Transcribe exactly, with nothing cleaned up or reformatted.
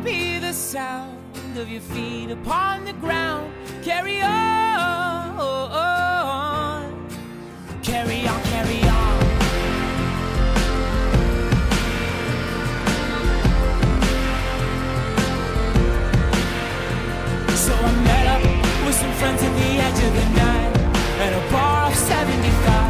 be the sound of your feet upon the ground. Carry on, carry on, carry on. So I met up with some friends at the edge of the night at a bar off seventy-five.